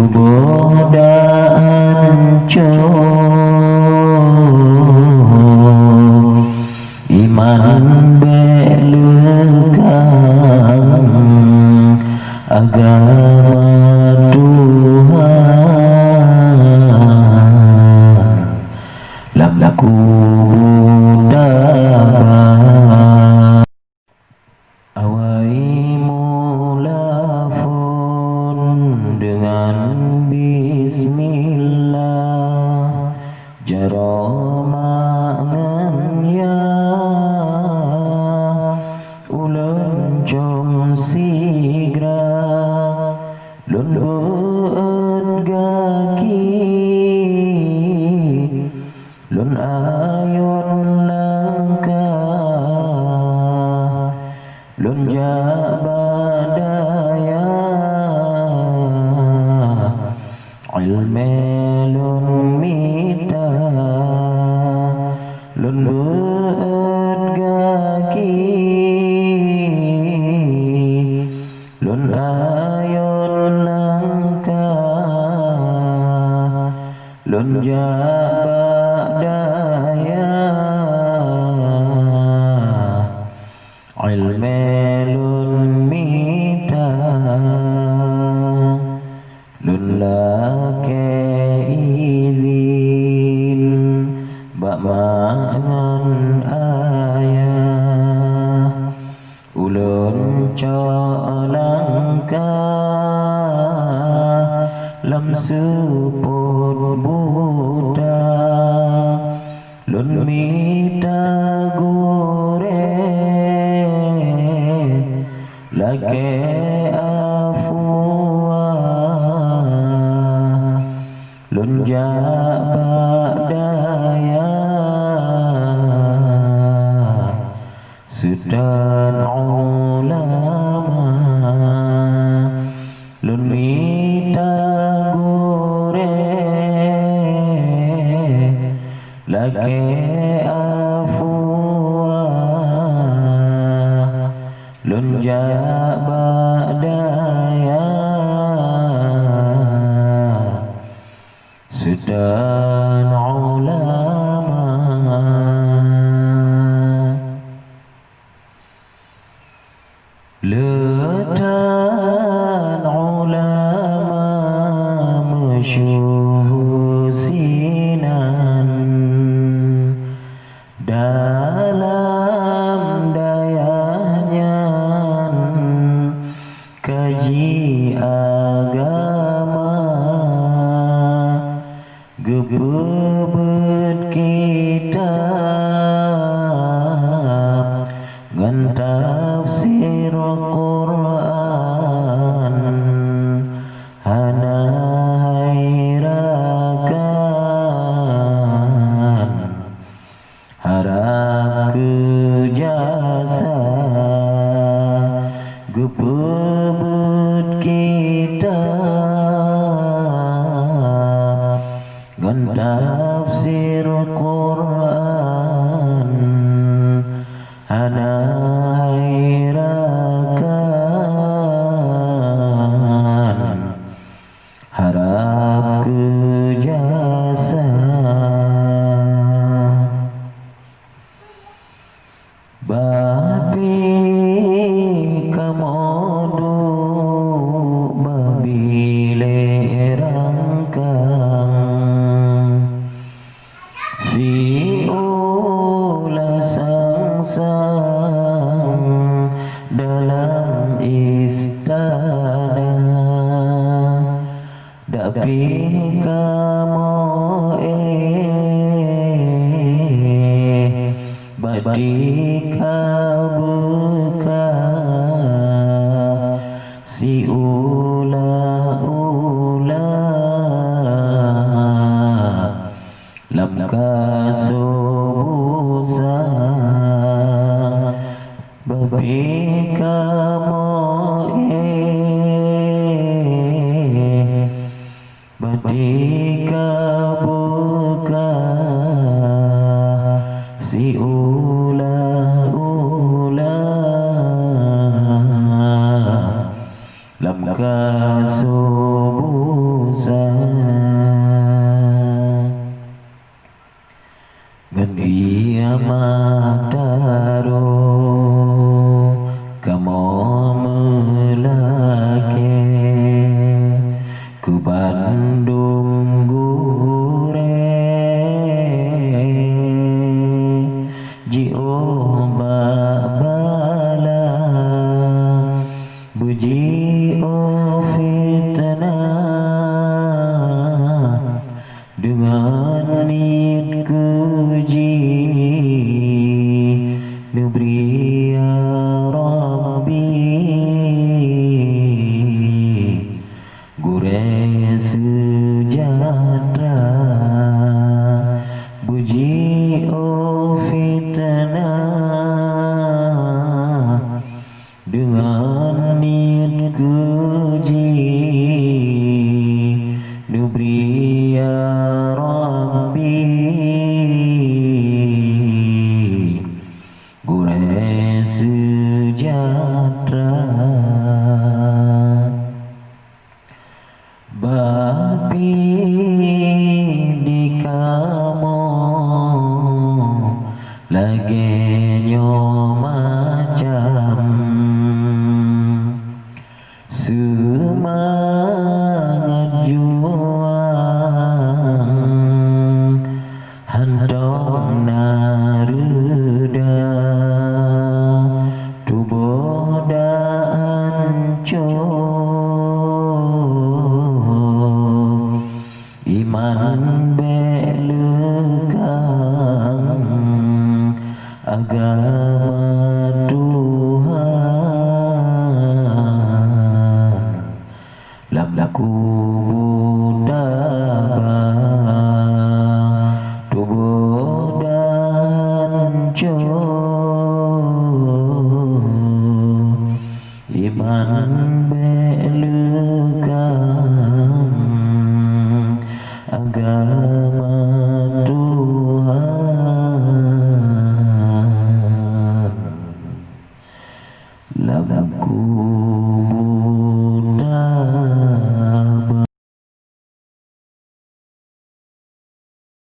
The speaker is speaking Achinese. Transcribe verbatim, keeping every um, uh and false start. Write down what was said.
Boh dan cok iman bék leukang agama Tuhan lam kubu taba. Awai mula phon deungon bismillah, jaroe mak ngon yah, ulôn com sigra, lôn beuet gaki. Lôn ayôn langkah, lôn jak bak dayah, ileumèe lôn mita, lôn beuet gaki. Lôn ayôn langkah, lôn jak bak dayah, ileumèe lôn mita. Lôn lakèe idhin bak mak ngon ayah, ulôn cok langkah lam seupôt buta. Lôn mita gurèe lakèe afua, lôn jak bak dayah, seutôt ulama. Lôn mita gurèe lakèe afua, lôn jak bak dayah, seutôt ulama. Le tan ulama meusyeuhu sinan, dalam dayah nyan kaji agama. Geupeubuet kitab ngon tafsir Quran, hana hai rakan. Harab keu jasa geupeubuet kitab ngon tafsir Quran, hana hai rakan. Harab keu jasa. Bapi kamoe duek babilé rangkang. Siulah sang-sang dalam istana, tapi kamoe éh batika beuka siulah-ulah. Lam kasoe busa, bapi kamoe éh batika beuka siulah-ulah. Lam kasoe busa. Keu bandum gurée jiôh bak bala, beujiôh fiteunah deungon niet keu jih neubri, ya Rabbi, gurée seujahteura. Beujiôh fiteunah deungon niet keu jih neubri, ya Rabbi, gurée seujahteura. Bak pih di kamoe lagée nyoe macam, seumangat juang hántom na reuda, tuboh dak hanco, iman bék leukang agama Tuhan. Lam kubu taba, tuboh dan co, iman bék leukang agama Tuhan. Lam kubu